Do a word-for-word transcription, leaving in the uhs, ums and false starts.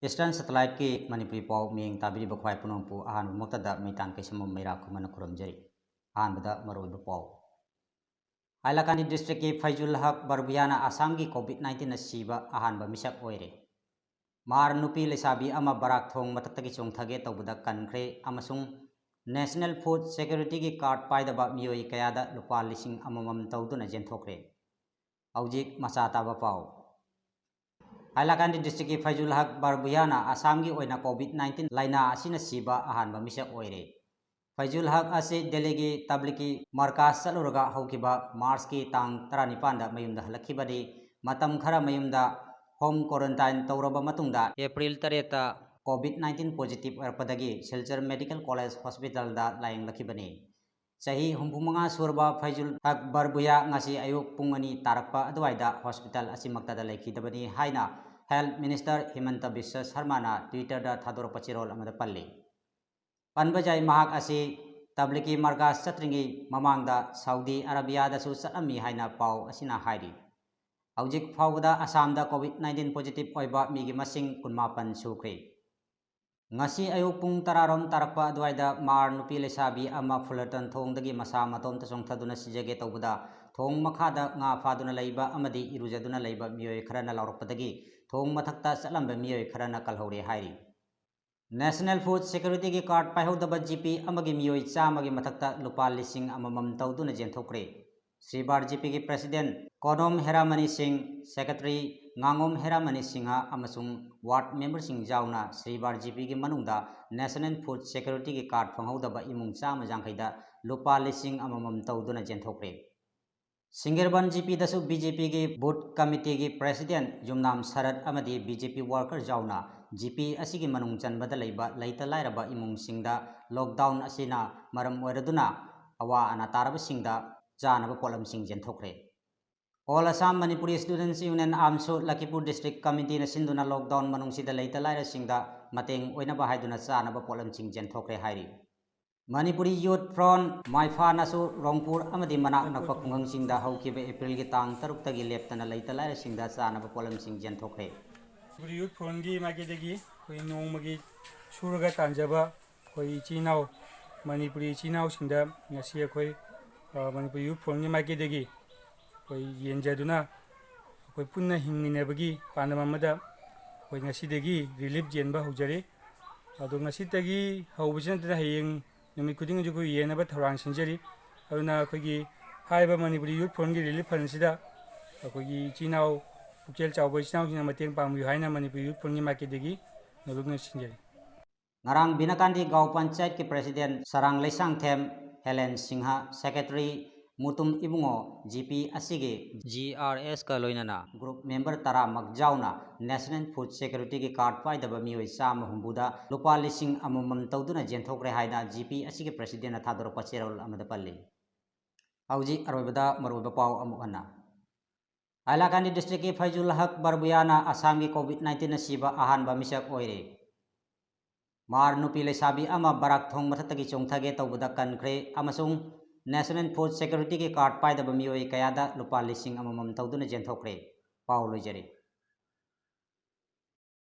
Eastern Satellite-ꯀꯤ Manipuri ꯄꯥꯎ ꯃꯤꯠꯌꯦꯡ ꯇꯥꯕꯤꯔꯤꯕ ꯈ꯭ꯋꯥꯏ ꯄꯨꯝꯅꯃꯛꯄꯨ ꯑꯍꯥꯟꯕꯃꯛꯇꯗ ꯃꯩꯇꯥꯟ ꯀꯩꯁꯝꯕꯝ ꯃꯩꯔꯥ ꯈꯨꯃꯟꯅ ꯈꯨꯔꯨꯝꯖꯔꯤ꯫ ꯑꯍꯥꯟꯕꯗ ꯃꯔꯨꯑꯣꯏꯕ ꯄꯥꯎ꯫ ꯍꯥꯏꯂꯥꯀꯥꯟꯗꯤ district-ꯀꯤ ꯐꯩꯖꯨꯜ ꯍꯛ ꯕꯔꯕꯨꯌꯥꯅ ꯑꯁꯥꯝꯒꯤ COVID nineteen-ꯅ ꯁꯤꯕ ꯑꯍꯥꯟꯕ ꯃꯤꯁꯛ ꯑꯣꯏꯔꯦ꯫ ꯃꯍꯥꯔ ꯅꯨꯄꯤ ꯂꯩꯁꯥꯕꯤ ꯑꯃ ꯕꯔꯥꯛ ꯊꯣꯡ ꯃꯊꯛꯇꯒꯤ ꯆꯣꯡꯊꯒꯦ ꯇꯧꯕꯗ ꯀꯟꯈ꯭ꯔꯦ ꯑꯃꯁꯨꯡ National Food Security-ꯒꯤ card ꯄꯥꯏꯗꯕ ꯃꯤꯑꯣꯏ ꯀꯌꯥꯗ ꯂꯨꯄꯥ ꯂꯤꯁꯤꯡ ꯑꯃꯃꯝ ꯇꯧꯗꯨꯅ ꯆꯦꯟꯊꯣꯛꯈ꯭ꯔꯦ꯫ ꯍꯧꯖꯤꯛ ꯃꯆꯥ ꯇꯥꯕ ꯄꯥꯎ꯫ ꯍꯥꯏꯂꯥꯀꯥꯟꯗꯤ district-ꯀꯤ ꯐꯩꯖꯨꯜ ꯍꯛ ꯕꯔꯕꯨꯌꯥꯅ ꯑꯁꯥꯝꯒꯤ ꯑꯣꯏꯅ COVID nineteen ꯂꯥꯏꯅꯥ ꯑꯁꯤꯅ ꯁꯤꯕ ꯑꯍꯥꯟꯕ ꯃꯤꯁꯛ ꯑꯣꯏꯔꯦ꯫ ꯐꯩꯖꯨꯜ ꯍꯛ ꯑꯁꯤ ꯗꯦꯜꯂꯤꯒꯤ ꯇꯕ꯭ꯂꯤꯒꯤ ꯃꯔꯀꯥꯖ ꯆꯠꯂꯨꯔꯒ ꯍꯧꯈꯤꯕ ꯃꯥꯔꯆꯀꯤ ꯇꯥꯡ ꯇꯔꯥꯅꯤꯄꯥꯟꯗ ꯃꯌꯨꯝꯗ ꯍꯜꯂꯛꯈꯤꯕꯅꯤ꯫ ꯃꯇꯝ ꯈꯔ ꯃꯌꯨꯝꯗ home quarantine ꯇꯧꯔꯕ ꯃꯇꯨꯡꯗ ꯑꯦꯄ꯭ꯔꯤꯜ ꯇꯔꯦꯠꯇ COVID nineteen positive ꯑꯣꯏꯔꯛꯄꯗꯒꯤ Silchar Medical College Hospital-ꯗ ꯂꯥꯌꯦꯡꯂꯛꯈꯤꯕꯅꯤ꯫ ꯆꯍꯤ ꯍꯨꯝꯐꯨ ꯃꯉꯥ ꯁꯨꯔꯕ ꯐꯩꯖꯨꯜ ꯍꯛ ꯕꯔꯕꯨꯌꯥ ꯉꯁꯤ ꯑꯌꯨꯛ ꯄꯨꯡ ꯑꯅꯤ ꯇꯥꯔꯛꯄ ꯑꯗꯨꯋꯥꯏꯗ hospital ꯑꯁꯤꯃꯛꯇꯗ ꯂꯩꯈꯤꯗꯕꯅꯤ ꯍꯥꯏꯅ Health Minister ꯍꯤꯃꯟꯇ ꯕꯤꯁ꯭ꯋ ꯁꯔꯃꯥꯅ Twitter-ꯗ ꯊꯥꯗꯣꯔꯛꯄ ꯆꯦꯔꯣꯜ ꯑꯃꯗ ꯄꯜꯂꯤ꯫ ꯄꯟꯕ ꯌꯥꯏ, ꯃꯍꯥꯛ ꯑꯁꯤ ꯇꯕ꯭ꯂꯤꯒꯤ ꯃꯔꯀꯥꯖ ꯆꯠꯇ꯭ꯔꯤꯉꯩ ꯃꯃꯥꯡꯗ ꯁꯥꯎꯗꯤ ꯑꯔꯥꯕꯤꯌꯥꯗꯁꯨ ꯆꯠꯂꯝꯃꯤ ꯍꯥꯏꯅ ꯄꯥꯎ ꯑꯁꯤꯅ ꯍꯥꯏꯔꯤ꯫ ꯍꯧꯖꯤꯛ ꯐꯥꯎꯕꯗ ꯑꯁꯥꯝꯗ COVID nineteen positive ꯑꯣꯏꯕ ꯃꯤꯒꯤ ꯃꯁꯤꯡ ꯀꯨꯟꯃꯥꯄꯟ ꯁꯨꯈ꯭ꯔꯦ꯫ ꯉꯁꯤ ꯑꯌꯨꯛ ꯄꯨꯡ ꯇꯔꯥꯔꯣꯝ ꯇꯥꯔꯛꯄ ꯑꯗꯨꯋꯥꯏꯗ ꯃꯥꯔ ꯅꯨꯄꯤ ꯂꯩꯁꯥꯕꯤ ꯑꯃ ꯐꯨꯂꯔꯇꯟ ꯊꯣꯡꯗꯒꯤ ꯃꯁꯥ ꯃꯇꯣꯝꯇ ꯆꯣꯡꯊꯗꯨꯅ ꯁꯤꯖꯒꯦ ꯇꯧꯕꯗ ꯊꯣꯡ ꯃꯈꯥꯗ ꯉꯥ ꯐꯥꯗꯨꯅ ꯂꯩꯕ ꯑꯃꯗꯤ ꯏꯔꯨꯖꯗꯨꯅ ꯂꯩꯕ ꯃꯤꯑꯣꯏ ꯈꯔꯅ ꯂꯥꯎꯔꯛꯄꯗꯒꯤ ꯊꯣꯡ ꯃꯊꯛꯇ ꯆꯠꯂꯝꯕ ꯃꯤꯑꯣꯏ ꯈꯔꯅ ꯀꯜꯍꯧꯔꯦ ꯍꯥꯏꯔꯤ꯫ National Food Security-ꯒꯤ card ꯄꯥꯏꯍꯧꯗꯕ ꯖꯤꯄꯤ ꯑꯃꯒꯤ ꯃꯤꯑꯣꯏ ꯆꯥꯝꯃꯒꯤ ꯃꯊꯛꯇ ꯂꯨꯄꯥ ꯂꯤꯁꯤꯡ ꯑꯃꯃꯝ ꯇꯧꯗꯨꯅ ꯆꯦꯟꯊꯣꯛꯈ꯭ꯔꯦ꯫ ꯁ꯭ꯔꯤꯕꯥꯔ ꯖꯤꯄꯤꯒꯤ president ꯀꯣꯅꯣꯝ ꯍꯦꯔꯥꯃꯅꯤ ꯁꯤꯡ, secretary ꯉꯥꯉꯣꯝ ꯍꯦꯔꯥꯃꯅꯤ ꯁꯤꯡꯍ ꯑꯃꯁꯨꯡ ward member-ꯁꯤꯡ ꯌꯥꯎꯅ ꯁ꯭ꯔꯤꯕꯥꯔ ꯖꯤꯄꯤꯒꯤ ꯃꯅꯨꯡꯗ National Food Security-ꯒꯤ card ꯐꯪꯍꯧꯗꯕ ꯏꯃꯨꯡ ꯆꯥꯝꯃ ꯌꯥꯡꯈꯩꯗ ꯂꯨꯄꯥ ꯂꯤꯁꯤꯡ ꯑꯃꯃꯝ ꯇꯧꯗꯨꯅ ꯆꯦꯟꯊꯣꯛꯈ꯭ꯔꯦ꯫ ꯁꯤꯡꯒꯤꯔꯕꯟ ꯖꯤꯄꯤꯗꯁꯨ ꯕꯤꯖꯦꯄꯤꯒꯤ booth committee-ꯒꯤ president ꯌꯨꯝꯅꯥꯝ ꯁꯔꯠ ꯑꯃꯗꯤ ꯕꯤꯖꯦꯄꯤ worker ꯌꯥꯎꯅ ꯖꯤꯄꯤ ꯑꯁꯤꯒꯤ ꯃꯅꯨꯡ ꯆꯟꯕꯗ ꯂꯩꯕ ꯂꯩꯇ ꯂꯥꯏꯔꯕ ꯏꯃꯨꯡꯁꯤꯡꯗ lockdown ꯑꯁꯤꯅ ꯃꯔꯝ ꯑꯣꯏꯔꯗꯨꯅ ꯑꯋꯥ ꯑꯅꯥ ꯇꯥꯔꯕꯁꯤꯡꯗ ꯆꯥꯅꯕ ꯄꯣꯠꯂꯝꯁꯤꯡ ꯆꯦꯟꯊꯣꯛꯈ꯭ꯔꯦ꯫ All Assam Manipuri Students Union, ꯑꯥꯝꯁꯨ, ꯂꯈꯤꯄꯨꯔ district committee-ꯅ ꯁꯤꯟꯗꯨꯅ lockdown ꯃꯅꯨꯡꯁꯤꯗ ꯂꯩꯇ ꯂꯥꯏꯔꯁꯤꯡꯗ ꯃꯇꯦꯡ ꯑꯣꯏꯅꯕ ꯍꯥꯏꯗꯨꯅ ꯆꯥꯅꯕ ꯄꯣꯠꯂꯝꯁꯤꯡ ꯆꯦꯟꯊꯣꯛꯈ꯭ꯔꯦ ꯍꯥꯏꯔꯤ꯫ Manipuri Youth Front, ꯃꯥꯏꯐꯥꯅꯁꯨ ꯔꯣꯡꯄꯨꯔ ꯑꯃꯗꯤ ꯃꯅꯥꯛ ꯅꯛꯄ ꯈꯨꯡꯒꯪꯁꯤꯡꯗ ꯍꯧꯈꯤꯕ ꯑꯦꯄ꯭ꯔꯤꯜꯒꯤ ꯇꯥꯡ ꯇꯔꯨꯛꯇꯒꯤ ꯂꯦꯞꯇꯅ ꯂꯩꯇ ꯂꯥꯏꯔꯁꯤꯡꯗ ꯆꯥꯅꯕ ꯄꯣꯠꯂꯝꯁꯤꯡ ꯆꯦꯟꯊꯣꯛꯈ꯭ꯔꯦ꯫ ꯃꯅꯤꯄꯨꯔ ꯌꯨꯠ ꯐ꯭ꯔꯣꯟꯒꯤ ꯃꯥꯏꯀꯩꯗꯒꯤ ꯑꯩꯈꯣꯏ ꯅꯣꯡꯃꯒꯤ ꯁꯨꯔꯒ ꯇꯥꯟꯖꯕ ꯑꯩꯈꯣꯏ ꯏꯆꯤꯜ ꯏꯅꯥꯎ, ꯃꯅꯤꯄꯨꯔꯤ ꯏꯆꯤꯜ ꯏꯅꯥꯎꯁꯤꯡꯗ ꯉꯁꯤ ꯑꯩꯈꯣꯏ, ꯑ, ꯃꯅꯤꯄꯨꯔ ꯌꯨꯠ ꯐ꯭ꯔꯣꯟꯒꯤ ꯃꯥꯏꯀꯩꯗꯒꯤ ꯑꯩꯈꯣꯏ ꯌꯦꯟꯖꯗꯨꯅ ꯑꯩꯈꯣꯏ ꯄꯨꯟꯅ ꯍꯤꯡꯃꯤꯟꯅꯕꯒꯤ ꯄꯥꯟꯗꯝ ꯑꯃꯗ ꯑꯩꯈꯣꯏ ꯉꯁꯤꯗꯒꯤ ꯔꯤꯂꯤꯐ ꯌꯦꯟꯕ ꯍꯧꯖꯔꯤ꯫ ꯑꯗꯣ ꯉꯁꯤꯗꯒꯤ ꯍꯧꯕꯁꯤ ꯅꯠꯇꯅ ꯍꯌꯦꯡ ꯅꯨꯃꯤꯠ ꯈꯨꯗꯤꯡꯒꯤꯁꯨ ꯑꯩꯈꯣꯏ ꯌꯦꯟꯅꯕ ꯊꯧꯔꯥꯡ ꯁꯤꯟꯖꯔꯤ꯫ ꯑꯗꯨꯅ ꯑꯩꯈꯣꯏꯒꯤ ꯍꯥꯏꯔꯤꯕ ꯃꯅꯤꯄꯨꯔꯤ ꯌꯨꯠ ꯐ꯭ꯔꯣꯟꯒꯤ ꯔꯤꯂꯤꯐ ꯐꯟꯁꯤꯗ ꯑꯩꯈꯣꯏꯒꯤ ꯏꯆꯤꯜ ꯏꯅꯥꯎ, ꯄꯨꯛꯆꯦꯜ ꯆꯥꯎꯕ ꯏꯆꯤꯜ ꯏꯅꯥꯎꯁꯤꯡꯅ ꯃꯇꯦꯡ ꯄꯥꯡꯕꯤꯌꯨ ꯍꯥꯏꯅ ꯃꯅꯤꯄꯨꯔ ꯌꯨꯠ ꯐ꯭ꯔꯣꯟꯒꯤ ꯃꯥꯏꯀꯩꯗꯒꯤ ꯅꯣꯂꯨꯛꯅ ꯁꯤꯟꯖꯔꯤ꯫ ꯉꯔꯥꯡ ꯕꯤꯅꯥꯀꯥꯟꯗꯤ ꯒꯥꯎ ꯄꯟꯆꯥꯌꯠꯀꯤ president Sarang Leishangthem Helen Singh, secretary Mutum Ibungo, G P ꯑꯁꯤꯒꯤ ꯖꯤ ꯑꯥꯔ ꯑꯦꯁꯀ ꯂꯣꯏꯅꯅ ꯒ꯭ꯔꯨꯞ ꯃꯦꯝꯕꯔ ꯇꯔꯥꯃꯛ ꯌꯥꯎꯅ ꯅꯦꯁꯅꯦꯜ ꯐꯨꯗ ꯁꯦꯀ꯭ꯌꯨꯔꯤꯇꯤꯒꯤ ꯀꯥꯔꯗ ꯄꯥꯏꯗꯕ ꯃꯤꯑꯣꯏ ꯆꯥꯝꯃ ꯍꯨꯝꯐꯨꯗ ꯂꯨꯄꯥ ꯂꯤꯁꯤꯡ ꯑꯃꯃꯝ ꯇꯧꯗꯨꯅ ꯌꯦꯟꯊꯣꯛꯈ꯭ꯔꯦ ꯍꯥꯏꯅ ꯖꯤ ꯄꯤ ꯑꯁꯤꯒꯤ ꯄ꯭ꯔꯦꯁꯤꯗꯦꯟꯅ ꯊꯥꯗꯣꯔꯛꯄ ꯆꯦꯔꯣꯜ ꯑꯃꯗ ꯄꯜꯂꯤ꯫ ꯍꯧꯖꯤꯛ ꯑꯔꯣꯏꯕꯗ ꯃꯔꯨꯑꯣꯏꯕ ꯄꯥꯎ ꯑꯃꯨꯛ ꯍꯟꯅ꯫ ꯍꯥꯏꯂꯥꯀꯥꯟꯗꯤ ꯗꯤꯁꯇ꯭ꯔꯤꯛꯀꯤ ꯐꯩꯖꯨꯜ ꯍꯛ ꯕꯔꯕꯨꯌꯥꯅ ꯑꯁꯥꯝꯒꯤ ꯀꯣꯚꯤꯗ ꯅꯥꯏꯟꯇꯤꯟꯅ ꯁꯤꯕ ꯑꯍꯥꯟꯕ ꯃꯤꯁꯛ ꯑꯣꯏꯔꯦ꯫ ꯃꯥꯔ ꯅꯨꯄꯤ ꯂꯩꯁꯥꯕꯤ ꯑꯃ ꯕꯔꯥꯛ ꯊꯣꯡ ꯃꯊꯛꯇꯒꯤ ꯆꯣꯡꯊꯒꯦ ꯇꯧꯕꯗ ꯀꯟꯈ꯭ꯔꯦ ꯑꯃꯁꯨꯡ ꯅꯦꯁꯅꯦꯜ ꯐꯨꯗ ꯁꯦꯀ꯭ꯌꯨꯔꯤꯇꯤꯒꯤ ꯀꯥꯔꯗ ꯄꯥꯏꯗꯕ ꯃꯤꯑꯣꯏ ꯀꯌꯥꯗ ꯂꯨꯄꯥ ꯂꯤꯁꯤꯡ ꯑꯃꯃꯝ ꯇꯧꯗꯨꯅ ꯆꯦꯟꯊꯣꯛꯈ꯭ꯔꯦ꯫ ꯄꯥꯎ ꯂꯣꯏꯖꯔꯦ꯫